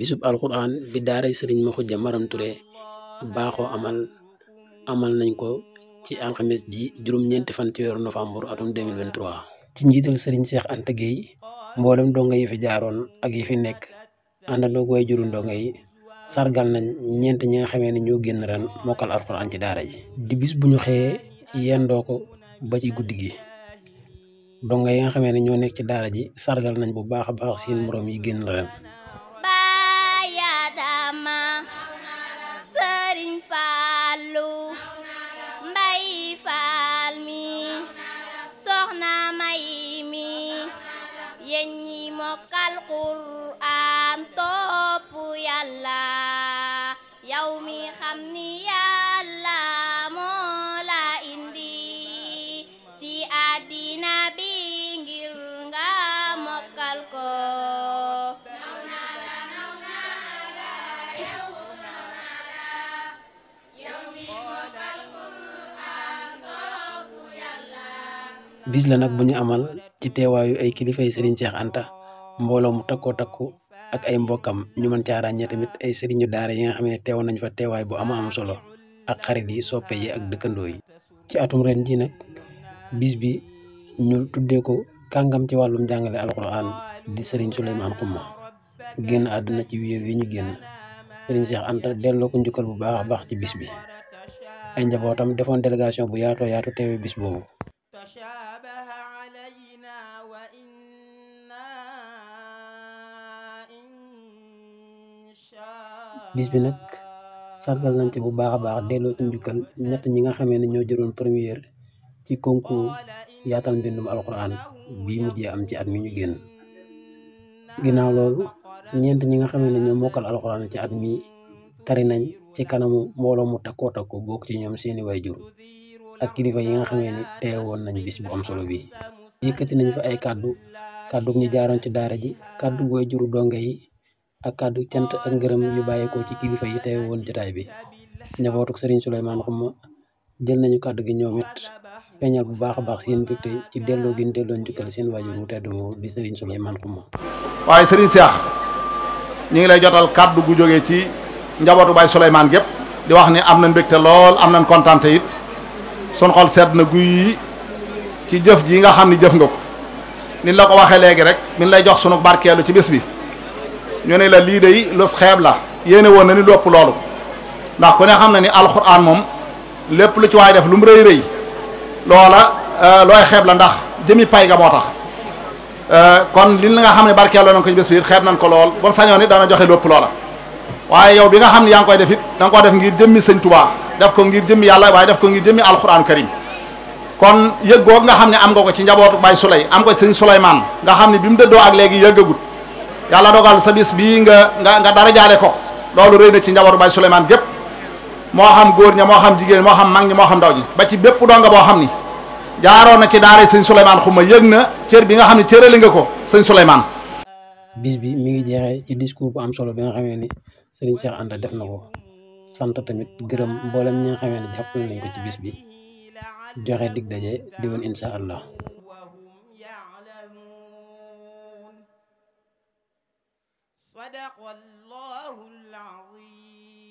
bisub alquran bi daaray sëriñ Maxuja Maram Touré baaxoo amal nañ ko ci alxames ji juróom-ñeenti fan ci weeru novembre atum 2023 ci njiital sëriñ Cheikh Anta Gueye mboolem donga yi fi jaaroon ak yi fi nekk àndandoo way juru ndonga yi sargal nañ ñeent ñi nga xamee ne ñoo génn ren mokkal alquran ci daara ji di bis bu ñu xëyee yendoo ko ba ci guddi gi donga yi nga xamee ne ñoo nekk ci daara ji sargal nañ bu baax a baax seen moroom yi génn ren Sëriñ Fallu Mbay Faal mi soxna May mi yéen ñi mokkal Qur'an topp Yàlla yow mi xam ni Yàlla moo la indi ci àddina bi ngir nga mokkal ko bis la nag bu ñu amal ci teewaayu ay kilifay Serigne Cheikh Anta mbooloo mu takkoo takku ak ay mbokkam ñu mën caa ràññee tamit ay sëriñu daara yi nga xam ne teewoon nañ fa teewaay bu am solo ak xarit yi soppe yi ak dëkkandoo yi. ci atum ren ji nag bis bi ñu tuddee ko kàngam ci wàllum jàngale alquran di Serigne Souleymane Xuma génn àdduna ci wéer wi ñu génn Serigne Cheikh Anta delloo ko njukkal bu baax a baax ci bis bi ay njabootam defoon délégation bu yaatoo yaatu teewee bis boobu. bis bi nag sargal nañ ci bu baax a baax delloo ci njukkal ñett ñi nga xamee ne ñoo jëloon première ci concours yaatal mbindum alquran bii mujjee am ci at mi ñu génn ginnaaw loolu ñeent ñi nga xamee ne ñoo mokkal alquran ci at mi tari nañ ci kanamu mbooloo mu takkoo takku bokk ci ñoom seeni waajur ak kilifa yi nga xamee ni teewoon nañ bis bu am solo bii yëkkati nañ fa ay kàddu ñu jaaroon ci daara ji kàddu waajuru donge yi ak kàddu cant ak ngërëm yu bàyyeekoo ci kilifa yi teew woon jotaay bi njabootuk Serigne Souleymane Xuma jël nañu kàddu gi ñoom it feeñal bu baax a baax seen mbégte ci delloo gi ñu delloo njukkal seen waajur wu tedd di Serigne Souleymane Xuma. waaye Serigne Cheikh ñu ngi lay jotal kàddu gu jógee ci njabootu Baye Souleymane gépp di wax ni am nañ mbégte lool am nañ kontaante it sun xol sedd na guy ci jëf ji nga xam ni jëf nga ko ni la ko waxee léegi rek min lay jox sunu barkeelu ci bés bi. ñu ne la lii day los xeeb la yéene woon na ni lépp loolu ndax ku ne xam na ni alxuraan moom lépp lu ci waay def lu mu rëy rëy loola looy xeeb la ndax jëmi pay ga moo tax kon li nga xam ne barkeeloo nañ ko ci bés bi xeeb nañ ko lool bon sañoon it dana joxe lépp loola waaye yow bi nga xam ne yaa ngi koy def it da nga ko def ngir jëmmi sëñ Tuubaa def ko ngir jëmmi yàlla waaye def ko ngir jëmmi alxuraan karim kon yëg googu nga xam ne am nga ko ci njabootu Baay Suley am ko ci sëñ Souleymane nga xam ne bi mu dëddoo ak léegi yëggagut yàlla dogal sa bis bii nga dara jaale ko loolu rëy na ci njabootu Baay Souleymane gépp moo xam góor ña moo xam jigéen moo xam mag ñi moo xam ndaw ñi ba ci bépp donga boo xam ni jaaroon na ci daara sëñ Souleymane Xuma yëg na cër bi nga xam ne cërali nga ko sëñ Souleymane. bis bi mi ngi jeexee ci discours bu am solo bi nga xamee ni Serigne Cheikh Anta def na ko sant tamit gërëm mboolem ñi nga xamee ne jàppale nañ ko ci bis bi joxe dig daje di woon incha allah. صدق الله العظيم